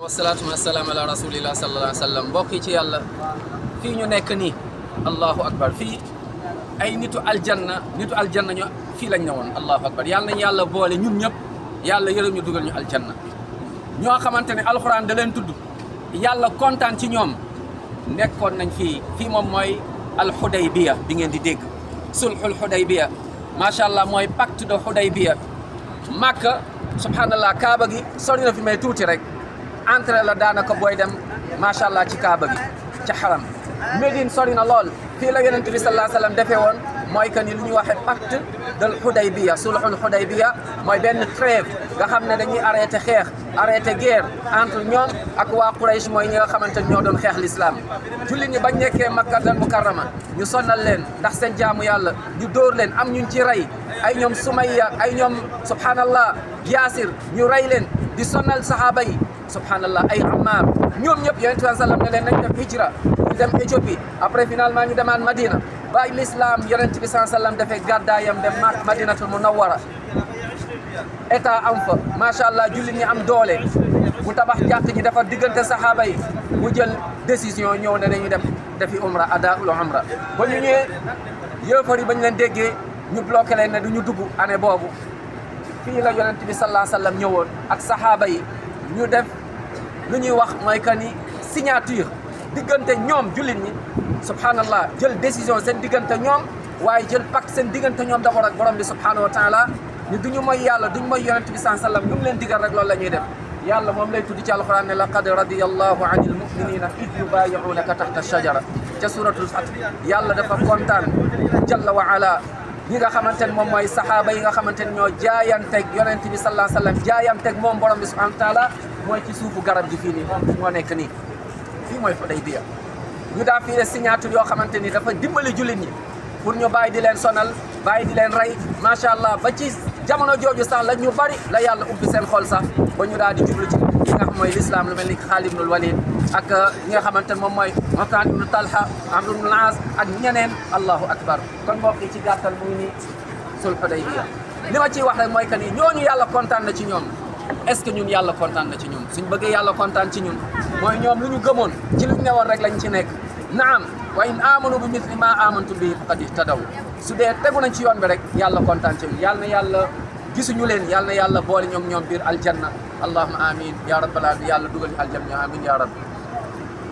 wasalaatu wasalaam ala rasulillah sallallahu alayhi wa sallam mbokk yi ci yàlla fii ñu nekk nii allahu akbar fii ay nitu aljanna ñu fii lañ ne woon allahu akbar yàlla nañ yàlla boole ñun ñëpp yàlla yërëm ñu dugal ñu aljanna ñoo xamante ne alxuraan da leen tudd yàlla kontaan ci ñoom nekkoon nañ fii moom mooy alxudaybiya bi ngeen di dégg sulxul xudaybiya macha allah mooy pacte de xudaybiya Makka subhanallah kaaba gi sori na fi may tuuti rek entrée la daanaka booy dem macha allah ci kaaba gi ca xaram Médine sori na lool fii la yonent bi sallallahu alayhi wa sallam defee woon mooy que ni lu ñuy waxee pacte de Xudaybiya sulhul Xudaybiya mooy benn trêve nga xam ne dañuy arrêté xeex arrêté guerre entre ñoom ak waa Quraysh mooy ñi nga xamante ni ñoo doon xeex l'islam jullit ñi bañ nekkee Makkatal Mukarrama ñu sonnal leen ndax seen jaamu yàlla ñu dóor leen am ñun ci rey ay ñoom Sumayya ay ñoom subhanallah Yaasir ñu rey leen di sonnal sahaaba yi subhanallah ay Ammar ñoom ñëpp yonent bi sallam ne leen nañ def hijra ñu dem Éthiopie après finalement ñu demaat Madina ba l'islam yonent bi sallam dafay gàddaayam dem Madinatul Munawwara état am fa macha allah jullit ñi am doole mu tabax jàkk ñi dafa diggante sahaaba yi mu jël décision ñëw ne dañuy dem defi umra adaul umra ba ñu ñëwee yëfar yi bañ leen déggee ñu bloqué leen ne du ñu dugg année boobu fii la yonent bi sallallahu alayhi wa sallam ñëwoon ak sahaaba yi ñu def lu ñuy wax mooy que ni signature diggante ñoom jullit ñi subhanallah jël décision seen diggante ñoom waaye jël pacte seen diggante ñoom d'abord ak borom bi subhanahu wa taala ni duñu mooy yàlla duñu mooy yonent bi sallallahu alayhi wa sallam lu mu leen digal rek loolu la ñuy def yàlla moom lay tudd ci alquran ne laqad radiyallahu anil muminina id yubayi'unaka tahta shajara ca suratul fath yàlla dafa kontaan jalla wa ala ñi nga xamante ne moom mooy sahaaba yi nga xamante ne ñoo jaayanteeg yonent bi sallallahu alayhi wa sallam jaayanteeg moom borom bi subhanahu wa taala mooy ci suufu garab gi fii nii moom moo nekk nii fii mooy Xudaybiya ñu daa fii de signature yoo xamante ni dafa dimbali jullit ñi pour ñu bàyyi di leen sonal bàyyi di leen rey macha allah ba ci jamono jooju sax la ñu bari la yàlla ubbi seen xol sax ba ñu daal di jublu ci li nga xam mooy l'islam lu mel ni Xaalid ibnul Walid ak ñi nga xamante ne moom mooy Uthman ibnu Talha Amr ibnul As ak ñeneen allahu akbar kon mbokk yi ci gàttal mu ngi nii sul Xudaybiya li ma ciy wax rek mooy que ni ñooñu yàlla kontaan na ci ñoom est-ce que ñun yàlla kontaan na ci ñun suñ bëggee yàlla kontaan ci ñun mooy ñoom lu ñu gëmoon ci lu ñu newoon rek lañ ci nekk naam wa in amanu bi misli ma amantu bi faqad ihtadaw su dee tegu nañ ci yoon bi rek yàlla kontaan ci ñun yàlla na yàlla gisuñu leen yàlla na yàlla boole ñoom biir aljanna allahumma amin ya rabbal alamin yàlla dugal ñu aljanna amin ya rabbi